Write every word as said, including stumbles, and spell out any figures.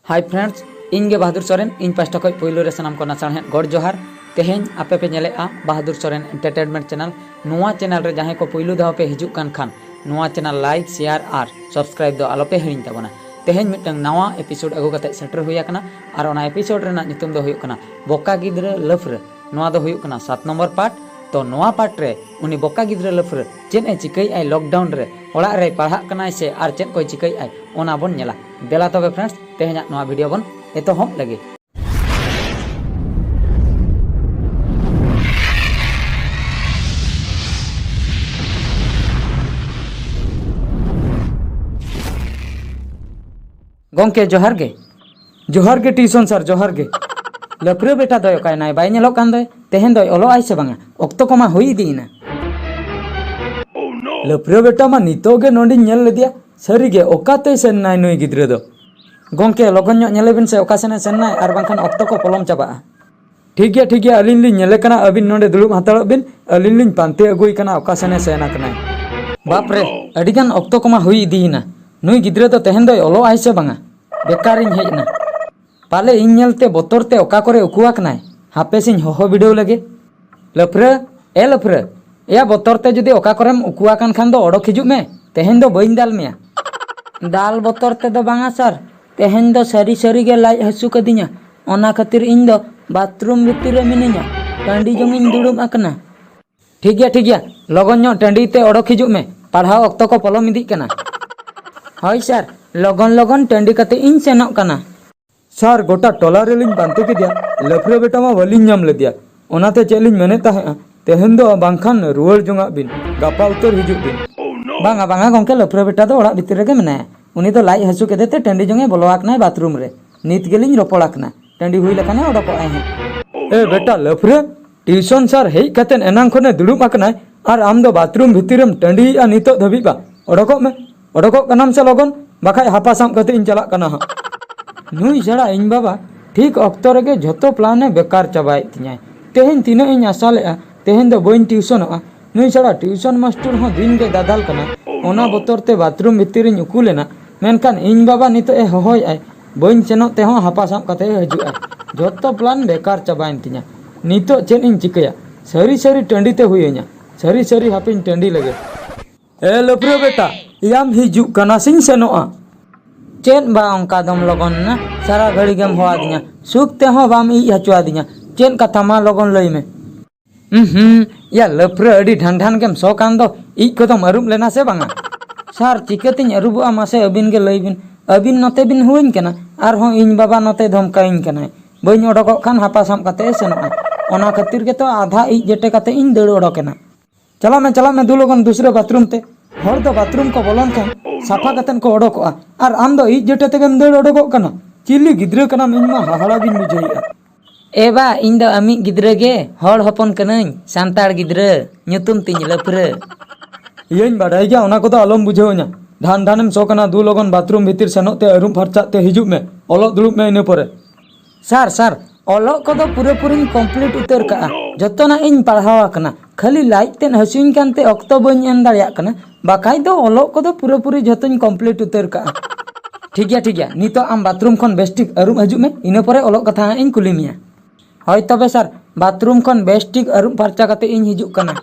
Hi friends, ᱤᱧ ᱜᱮ ᱵᱟᱦᱟᱫᱩᱨ ᱥᱚᱨᱮᱱ᱾ ᱤᱧ ᱯᱟᱦᱴᱟ ᱠᱷᱚᱱ ᱯᱩᱭᱞᱩ ᱨᱮ ᱥᱟᱱᱟᱢ ᱠᱚ ᱱᱟᱥᱟᱲ ᱦᱮᱸᱫ ᱜᱚᱰ ᱡᱚᱦᱟᱨ᱾ ᱛᱮᱦᱮᱧ ᱟᱯᱮ ᱯᱮ ᱧᱮᱞᱮᱫᱼᱟ ᱵᱟᱦᱟᱫᱩᱨ ᱥᱚᱨᱮᱱ Entertainment Channel᱾ ᱱᱚᱣᱟ channel ᱨᱮ ᱡᱟᱦᱟᱸᱭ ᱠᱚ ᱯᱩᱭᱞᱩ ᱫᱷᱟᱣ ᱯᱮ ᱦᱤᱡᱩᱜ ᱠᱟᱱ ᱠᱷᱟᱱ, ᱱᱚᱣᱟ channel like, share ᱟᱨ subscribe ᱫᱚ ᱟᱞᱚᱯᱮ ᱦᱤᱲᱤᱧ ᱛᱟᱵᱚᱱᱟ᱾ ᱛᱮᱦᱮᱧ ᱢᱤᱫᱴᱟᱝ ᱱᱟᱣᱟ episode ᱟᱹᱜᱩ ᱠᱟᱛᱮ ᱥᱮᱴᱮᱨ ᱦᱩᱭ ᱟᱠᱟᱱᱟ, ᱟᱨ ᱚᱱᱟ episode ᱨᱮᱱᱟᱜ ᱧᱩᱛᱩᱢ ᱫᱚ ᱦᱩᱭᱩᱜ ᱠᱟᱱᱟ ᱵᱚᱠᱟ ᱜᱤᱫᱽᱨᱟᱹ ᱞᱟᱹᱯᱷᱨᱟᱹ᱾ ᱱᱚᱣᱟ ᱫᱚ ᱦᱩᱭᱩᱜ ᱠᱟᱱᱟ ᱥᱟᱛ ᱱᱚᱢᱵᱚᱨ part᱾ ᱛᱚ ᱱᱚᱣᱟ part ᱨᱮ ᱩᱱᱤ ᱵᱚᱠᱟ ᱜᱤᱫᱽᱨᱟᱹ ᱞᱟᱹᱯᱷᱨᱟᱹ ᱪᱮᱫ ᱮ ᱪᱤᱠᱟᱹᱭᱮᱫᱼᱟᱭ lockdown ᱨᱮ, ᱚᱲᱟᱜ ᱨᱮᱭ ᱯᱟᱲᱦᱟᱜ ᱠᱟᱱᱟᱭ ᱥᱮ ᱟᱨ ᱪᱮᱫ ᱠᱚᱭ ᱪᱤᱠᱟᱹᱭᱮᱫᱼᱟᱭ, ᱚᱱᱟ ᱵᱚᱱ ᱧᱮᱞᱟ᱾ ᱫᱮᱞᱟ ᱛᱚᱵᱮ friends, ᱛᱮᱦᱮᱧᱟᱜ ᱱᱚᱣᱟ video ᱵᱚᱱ ᱮᱛᱚᱦᱚᱵ ᱞᱮᱜᱮ᱾ ᱜᱚᱝᱠᱮ, ᱡᱚᱦᱟᱨ ᱜᱮ᱾ ᱡᱚᱦᱟᱨ ᱜᱮ tuition sir, ᱡᱚᱦᱟᱨ ᱜᱮ᱾ ᱞᱟᱹᱯᱷᱨᱟᱹ ᱵᱮᱴᱟ ᱫᱚᱭ ᱚᱠᱟᱭᱮᱱᱟᱭ? ᱵᱟᱭ ᱧᱮᱞᱚᱜ ᱠᱟᱱ ᱫᱚᱭ᱾ ᱛᱮᱦᱮᱧ ᱫᱚᱭ ᱚᱞᱚᱜ ᱟᱭ ᱥᱮ ᱵᱟᱝᱟ? ᱚᱠᱛᱚ ᱠᱚᱢᱟ ᱦᱩᱭ ᱤᱫᱤᱭᱮᱱᱟ᱾ ᱞᱟᱹᱯᱷᱨᱟᱹ ᱵᱮᱴᱟ ᱢᱟ ᱱᱤᱛᱚᱜ ᱜᱮ ᱱᱚᱰᱮᱧ ᱧᱮᱞ ᱞᱮᱫᱮᱭᱟ᱾ ᱥᱟᱹᱨᱤ ᱜᱮ, ᱚᱠᱟᱛᱮᱭ ᱥᱮᱱ ᱱᱟᱭ ᱱᱩᱭ ᱜᱤᱫᱽᱨᱟᱹ ᱫᱚ? ᱜᱚᱝᱠᱮ, ᱞᱚᱜᱚᱱ ᱧᱚᱜ ᱧᱮᱞᱮ ᱵᱤᱱ ᱥᱮ ᱚᱠᱟ ᱥᱮᱱᱮ ᱥᱮᱱ ᱱᱟᱭ, ᱟᱨ ᱵᱟᱝᱠᱷᱟᱱ ᱚᱠᱛᱚ ᱠᱚ ᱯᱚᱞᱚᱢ ᱪᱟᱵᱟᱜᱼᱟ᱾ ᱴᱷᱤᱠ ᱜᱮᱭᱟ, ᱴᱷᱤᱠ ᱜᱮᱭᱟ, ᱟᱹᱞᱤᱧ ᱞᱤᱧ ᱧᱮᱞᱮ ᱠᱟᱱᱟ, ᱟᱹᱵᱤᱱ ᱱᱚᱰᱮ ᱫᱩᱲᱩᱵ ᱦᱟᱛᱟᱲᱚᱜ ᱵᱤᱱ, ᱟᱹᱞᱤᱧ ᱞᱤᱧ ᱯᱟᱱᱛᱮ ᱟᱹᱜᱩᱭᱮ ᱠᱟᱱᱟ ᱚᱠᱟ ᱥᱮᱱᱮ ᱥᱮᱱ ᱟᱠᱟᱱᱟᱭ᱾ ᱵᱟᱯ ᱨᱮ, ᱟᱹᱰᱤ ᱜᱟᱱ ᱚᱠᱛᱚ ᱠᱚᱢᱟ ᱦᱩᱭ ᱤᱫᱤᱭᱮᱱᱟ᱾ ᱱᱩᱭ ᱜᱤᱫᱽᱨᱟᱹ ᱫᱚ ᱛᱮᱦᱮᱧ ᱫᱚᱭ ᱚᱞᱚᱜ ᱟᱭ ᱥᱮ ᱵᱟᱝᱟ? ᱵᱮᱠᱟᱨᱤᱧ ᱦᱮᱡ ᱮᱱᱟ᱾ ᱯᱟᱞᱮ ᱤᱧ ᱧᱮᱞᱛᱮ ᱵᱚᱛᱚᱨ ᱛᱮ ᱚᱠᱟ ᱠᱚᱨᱮ ᱩᱠᱩ ᱟᱠᱟᱱᱟᱭ᱾ ᱦᱟᱯᱮ ᱥᱮᱧ ᱦᱚᱦᱚ ᱵᱤᱰᱟᱹᱣ ᱞᱮᱜᱮ᱾ ᱞᱟᱹᱯᱷᱨᱟᱹ, ᱮ ᱞᱟᱹᱯᱷᱨᱟᱹ, ᱮᱭᱟ ᱵᱚᱛᱚᱨ ᱛᱮ ᱡᱩᱫᱤ ᱚᱠᱟ ᱠᱚᱨᱮᱢ ᱩᱠᱩ ᱟᱠᱟᱱ ᱠᱷᱟᱱ ᱫᱚ ᱚᱰᱚᱠ ᱦᱤᱡᱩᱜ ᱢᱮ, ᱛᱮᱦᱮᱧ ᱫᱚ ᱵᱟᱹᱧ ᱫᱟᱞ ᱢᱮᱭᱟ᱾ ᱫᱟᱞ ᱵᱚᱛᱚᱨ ᱛᱮᱫᱚ ᱵᱟᱝᱟ sir, ᱛᱮᱦᱮᱧ ᱫᱚ ᱥᱟᱹᱨᱤ ᱥᱟᱹᱨᱤ ᱜᱮ ᱞᱟᱡ ᱦᱟᱹᱥᱩ ᱠᱟᱹᱫᱤᱧᱟ, ᱚᱱᱟ ᱠᱷᱟᱹᱛᱤᱨ ᱤᱧ ᱫᱚ bathroom ᱵᱷᱤᱛᱤᱨ ᱨᱮ ᱢᱤᱱᱟᱹᱧᱟ, ᱴᱟᱺᱰᱤ ᱡᱚᱝ ᱤᱧ ᱫᱩᱲᱩᱵ ᱟᱠᱟᱱᱟ᱾ ᱴᱷᱤᱠ ᱜᱮᱭᱟ, ᱴᱷᱤᱠ ᱜᱮᱭᱟ, ᱞᱚᱜᱚᱱ ᱧᱚᱜ ᱴᱟᱺᱰᱤ ᱛᱮ ᱚᱰᱚᱠ ᱦᱤᱡᱩᱜ ᱢᱮ, ᱯᱟᱲᱦᱟᱣ ᱚᱠᱛᱚ ᱠᱚ ᱯᱚᱞᱚᱢ ᱤᱫᱤᱜ ᱠᱟᱱᱟ᱾ ᱦᱳᱭ sir, ᱞᱚᱜᱚᱱ ᱞᱚᱜᱚᱱ ᱴᱟᱺᱰᱤ ᱠᱟᱛᱮ ᱤᱧ ᱥᱮᱱᱚᱜ ᱠᱟᱱᱟ᱾ Sir, ᱜᱚᱴᱟ ᱴᱚᱞᱟ ᱨᱮᱞᱤᱧ ᱯᱟᱱᱛᱮ ᱠᱮᱫᱮᱭᱟ, ᱞᱟᱹᱯᱷᱨᱟᱹ ᱵᱮᱴᱟ ᱢᱟ ᱵᱟᱹᱞᱤᱧ ᱧᱟᱢ ᱞᱮᱫᱮᱭᱟ, ᱚᱱᱟᱛᱮ ᱪᱮᱫ ᱞᱤᱧ ᱢᱮᱱᱮᱫ ᱛᱟᱦᱮᱸᱜᱼᱟ, ᱛᱮᱦᱮᱧ ᱫᱚ ᱵᱟᱝᱠᱷᱟᱱ ᱨᱩᱣᱟᱹᱲ ᱡᱚᱝᱟᱜ ᱵᱤᱱ, ᱜᱟᱯᱟ ᱩᱛᱟᱹᱨ ᱦᱤᱡᱩᱜ ᱵᱤᱱ᱾ ᱵᱟᱝᱟ, ᱵᱟᱝᱟ ᱜᱚᱝᱠᱮ, ᱞᱟᱹᱯᱷᱨᱟᱹ ᱵᱮᱴᱟ ᱫᱚ ᱚᱲᱟᱜ ᱵᱷᱤᱛᱤᱨ ᱨᱮᱜᱮ ᱢᱮᱱᱟᱭᱟ᱾ ᱩᱱᱤ ᱫᱚ ᱞᱟᱡ ᱦᱟᱹᱥᱩ ᱠᱮᱫᱮ ᱛᱮ ᱴᱟᱺᱰᱤ ᱡᱚᱝ ᱮ ᱵᱚᱞᱚ ᱟᱠᱟᱱᱟᱭ bathroom ᱨᱮ᱾ ᱱᱤᱛ ᱜᱮᱞᱤᱧ ᱨᱚᱯᱚᱲ ᱟᱠᱟᱱᱟ, ᱴᱟᱺᱰᱤ ᱦᱩᱭ ᱞᱮᱠᱷᱟᱱᱮ ᱚᱰᱚᱠᱚᱜᱼᱟᱭ ᱦᱟᱸᱜ᱾ ᱮ ᱵᱮᱴᱟ ᱞᱟᱹᱯᱷᱨᱟᱹ, tuition sir ᱦᱮᱡ ᱠᱟᱛᱮ ᱮᱱᱟᱝ ᱠᱷᱚᱱᱮ ᱫᱩᱲᱩᱵ ᱟᱠᱟᱱᱟᱭ ᱟᱨ ᱟᱢ ᱫᱚ bathroom ᱵᱷᱤᱛᱤᱨ ᱨᱮᱢ ᱴᱟᱺᱰᱤᱭᱮᱜᱼᱟ ᱱᱤᱛᱚᱜ ᱫᱷᱟᱹᱵᱤᱡ ᱵᱟ? ᱚᱰᱚᱠᱚᱜ ᱢᱮ, ᱚᱰᱚᱠᱚᱜ ᱠᱟᱱᱟᱢ ᱥᱮ ᱞᱚᱜᱚᱱ, ᱵᱟᱠᱷᱟᱡ ᱦᱟᱯᱟ ᱥᱟᱵ ᱠᱟᱛᱮ ᱤᱧ ᱪᱟᱞᱟᱜ ᱠᱟᱱᱟ ᱦᱟᱸᱜ᱾ ᱱᱩᱭ ᱥᱟᱲᱟ ᱤᱧ ᱵᱟᱵᱟ ᱴᱷᱤᱠ ᱚᱠᱛᱚ ᱨᱮᱜᱮ ᱡᱷᱚᱛᱚ plan ᱮ ᱵᱮᱠᱟᱨ ᱪᱟᱵᱟᱭᱮᱫ ᱛᱤᱧᱟᱭ᱾ ᱛᱮᱦᱮᱧ ᱛᱤᱱᱟᱹᱜ ᱤᱧ ᱟᱥᱟ ᱞᱮᱜᱼᱟ, ᱛᱮᱦᱮᱧ ᱫᱚ ᱵᱟᱹᱧ ᱴᱤᱭᱩᱥᱚᱱᱚᱜᱼᱟ᱾ ᱱᱩᱭ ᱥᱟᱲᱟ tuition ᱢᱟᱥᱴᱚᱨ ᱦᱚᱸ ᱫᱤᱱ ᱜᱮ ᱫᱟᱫᱟᱞ ᱠᱟᱱᱟᱭ᱾ ᱚᱱᱟ ᱵᱚᱛᱚᱨ ᱛᱮ bathroom ᱵᱷᱤᱛᱤᱨ ᱨᱤᱧ ᱩᱠᱩ ᱞᱮᱱᱟ, ᱢᱮᱱᱠᱷᱟᱱ ᱤᱧ ᱵᱟᱵᱟ ᱱᱤᱛᱚᱜ ᱮ ᱦᱚᱦᱚᱭᱮᱫᱼᱟᱭ᱾ ᱵᱟᱹᱧ ᱥᱮᱱᱚᱜ ᱛᱮᱦᱚᱸ ᱦᱟᱯᱟ ᱥᱟᱵ ᱠᱟᱛᱮ ᱦᱤᱡᱩᱜᱼᱟ᱾ ᱡᱚᱛᱚ ᱯᱞᱟᱱ ᱵᱮᱠᱟᱨ ᱪᱟᱵᱟᱭᱮᱱ ᱛᱤᱧᱟ᱾ ᱱᱤᱛᱚᱜ ᱪᱮᱫ ᱤᱧ ᱪᱤᱠᱟᱹᱭᱟ? ᱥᱟᱹᱨᱤ ᱥᱟᱹᱨᱤ ᱴᱟᱺᱰᱤ ᱛᱮ ᱦᱩᱭᱟᱹᱧᱟ᱾ ᱥᱟᱹᱨᱤ ᱥᱟᱹᱨᱤ ᱦᱟᱯᱮᱧ ᱴᱟᱺᱰᱤ ᱞᱮᱜᱮ᱾ ᱮ ᱞᱟᱹᱯᱨᱟᱹ ᱵᱮᱴᱟ, ᱮᱭᱟᱢ ᱦᱤᱡᱩᱜ ᱠᱟᱱᱟ ᱥᱮᱧ ᱥᱮᱱᱚᱜᱼᱟ? ᱪᱮᱫ ᱵᱟ ᱚᱱᱠᱟ ᱫᱚᱢ ᱞᱚᱜᱚᱱ ᱮᱱᱟ? ᱥᱟᱨᱟ ᱜᱷᱟᱹᱲᱤ ᱜᱮᱢ ᱦᱚᱦᱚ ᱟᱹᱫᱤᱧᱟ, ᱥᱩᱠ ᱛᱮᱦᱚᱸ ᱵᱟᱢ ᱤᱡ ᱦᱚᱪᱚ ᱟᱹᱫᱤᱧᱟ᱾ ᱪᱮᱫ ᱠᱟᱛᱷᱟ, ᱢᱟ ᱞᱚᱜᱚᱱ ᱞᱟᱹᱭ ᱢᱮ᱾ ᱩᱸᱦᱩᱸ, ᱭᱟ ᱞᱟᱹᱯᱨᱟᱹ, ᱟᱹᱰᱤ ᱰᱷᱟᱱᱰᱷᱟᱱ ᱜᱮᱢ ᱥᱚ ᱠᱟᱱ ᱫᱚ, ᱤᱡ ᱠᱚᱫᱚᱢ ᱟᱹᱨᱩᱵ ᱞᱮᱱᱟ ᱥᱮ ᱵᱟᱝᱟ? ᱥᱟᱨ, ᱪᱤᱠᱟᱹᱛᱤᱧ ᱟᱹᱨᱩᱵᱚᱜᱼᱟ ᱢᱟᱥᱮ ᱟᱹᱵᱤᱱ ᱜᱮ ᱞᱟᱹᱭ ᱵᱤᱱ᱾ ᱟᱹᱵᱤᱱ ᱱᱚᱛᱮ ᱵᱤᱱ ᱦᱩᱣᱟᱹᱧ ᱠᱟᱱᱟ, ᱟᱨᱦᱚᱸ ᱤᱧ ᱵᱟᱵᱟ ᱱᱚᱛᱮ ᱫᱷᱚᱢᱠᱟᱣᱤᱧ ᱠᱟᱱᱟᱭ᱾ ᱵᱟᱹᱧ ᱚᱰᱚᱠᱚᱜ ᱠᱷᱟᱱ ᱦᱟᱯᱟ ᱥᱟᱵ ᱠᱟᱛᱮ ᱮ ᱥᱮᱱᱚᱜᱼᱟ᱾ ᱚᱱᱟ ᱠᱷᱟᱹᱛᱤᱨ ᱜᱮᱛᱚ ᱟᱫᱷᱟ ᱤᱡ ᱡᱮᱴᱮ ᱠᱟᱛᱮ ᱤᱧ ᱫᱟᱹᱲ ᱚᱰᱚᱠ ᱮᱱᱟ᱾ ᱪᱟᱞᱟᱜ ᱢᱮ, ᱪᱟᱞᱟᱜ ᱢᱮ, ᱫᱩ ᱞᱚᱜᱚᱱ ᱫᱩᱥᱨᱟᱹ ᱵᱟᱛᱷᱨᱩᱢ ᱛᱮ᱾ ᱦᱚᱲ ᱫᱚ ᱵᱟᱛᱷᱨᱩᱢ ᱠᱚ ᱵᱚᱞᱚᱱ ᱠᱷᱟᱱ ᱥᱟᱯᱷᱟ ᱠᱟᱛᱮᱱ ᱠᱚ ᱚᱰᱚᱠᱚᱜᱼᱟ, ᱟᱨ ᱟᱢ ᱫᱚ ᱤᱡ ᱡᱮᱴᱮ ᱛᱮᱜᱮᱢ ᱫᱟᱹᱲ ᱚᱰᱚᱠᱚᱜ ᱠᱟᱱᱟ᱾ ᱪᱤᱞᱤ ᱜᱤᱫᱽᱨᱟᱹ ᱠᱟᱱᱟᱢ, ᱤᱧ ᱢᱟ ᱦᱟᱦᱟᱲᱟ ᱜᱤᱧ ᱵᱩᱡᱷᱟᱹᱣᱮᱫᱼᱟ᱾ ᱮ ᱵᱟ, ᱤᱧ ᱫᱚ ᱟᱢᱤᱡ ᱜᱤᱫᱽᱨᱟᱹ ᱜᱮ, ᱦᱚᱲ ᱦᱚᱯᱚᱱ ᱠᱟᱹᱱᱟᱹᱧ, ᱥᱟᱱᱛᱟᱲ ᱜᱤᱫᱽᱨᱟᱹ, ᱧᱩᱛᱩᱢ ᱛᱤᱧ ᱞᱟᱹᱯᱨᱟᱹ᱾ ᱤᱭᱟᱹᱧ ᱵᱟᱰᱟᱭ ᱜᱮᱭᱟ, ᱚᱱᱟ ᱠᱚᱫᱚ ᱟᱞᱚᱢ ᱵᱩᱡᱷᱟᱹᱣᱟᱹᱧᱟ᱾ ᱰᱷᱟᱱ ᱰᱷᱟᱱᱮᱢ ᱥᱚ ᱠᱟᱱᱟ, ᱫᱩ ᱞᱚᱜᱚᱱ ᱵᱟᱛᱷᱨᱩᱢ ᱵᱷᱤᱛᱤᱨ ᱥᱮᱱᱚᱜ ᱛᱮ ᱟᱹᱨᱩᱵ ᱯᱷᱟᱨᱪᱟᱜ ᱛᱮ ᱦᱤᱡᱩᱜ ᱢᱮ, ᱚᱞᱚᱜ ᱫᱩᱲᱩᱵ ᱢᱮ ᱤᱱᱟᱹ ᱯᱚᱨᱮ᱾ ᱥᱟᱨ, ᱥᱟᱨ, ᱚᱞᱚᱜ ᱠᱚᱫᱚ ᱯᱩᱨᱟᱹᱯᱩᱨᱤᱧ ᱠᱚᱢᱯᱞᱤᱴ ᱩᱛᱟᱹᱨ ᱠᱟᱜᱼᱟ᱾ ᱡᱚᱛᱚᱱᱟᱜ ᱤᱧ ᱯᱟᱲᱦᱟᱣ ᱟᱠᱟᱱᱟ᱾ ᱠᱷᱟᱹᱞᱤ ᱞᱟᱡ ᱛᱮᱫ ᱦᱟᱹᱥᱩᱧ ᱠᱟᱱᱛᱮ ᱚᱠᱛᱚ ᱵᱟᱹᱧ ᱮᱢ ᱫᱟᱲᱮᱭᱟᱜ ᱠᱟᱱᱟ, ᱵᱟᱠᱷᱟᱡ ᱫᱚ ᱚᱞᱚᱜ ᱠᱚᱫᱚ ᱯᱩᱨᱟᱹᱯᱩᱨᱤ ᱡᱷᱚᱛᱚᱧ ᱠᱚᱢᱯᱞᱤᱴ ᱩᱛᱟᱹᱨ ᱠᱟᱜᱼᱟ᱾ ᱴᱷᱤᱠ ᱜᱮᱭᱟ, ᱴᱷᱤᱠ ᱜᱮᱭᱟ, ᱱᱤᱛᱚᱜ ᱟᱢ ᱵᱟᱛᱷᱨᱩᱢ ᱠᱷᱚᱱ ᱵᱮᱥ ᱴᱷᱤᱠ ᱟᱹᱨᱩᱵ ᱦᱤᱡᱩᱜ ᱢᱮ, ᱤᱱᱟᱹ ᱯᱚᱨᱮ ᱚᱞᱚᱜ ᱠᱟᱛᱷᱟ ᱦᱟᱸᱜ ᱤᱧ ᱠᱩᱞᱤ ᱢᱮᱭᱟ᱾ ᱦᱳᱭ ᱛᱚᱵᱮ ᱥᱟᱨ, ᱵᱟᱛᱷᱨᱩᱢ ᱠᱷᱚᱱ ᱵᱮᱥ ᱴᱷᱤᱠ ᱟᱹᱨᱩᱵ ᱯᱷᱟᱨᱪᱟ ᱠᱟᱛᱮ ᱤᱧ ᱦᱤᱡᱩᱜ ᱠᱟᱱᱟ᱾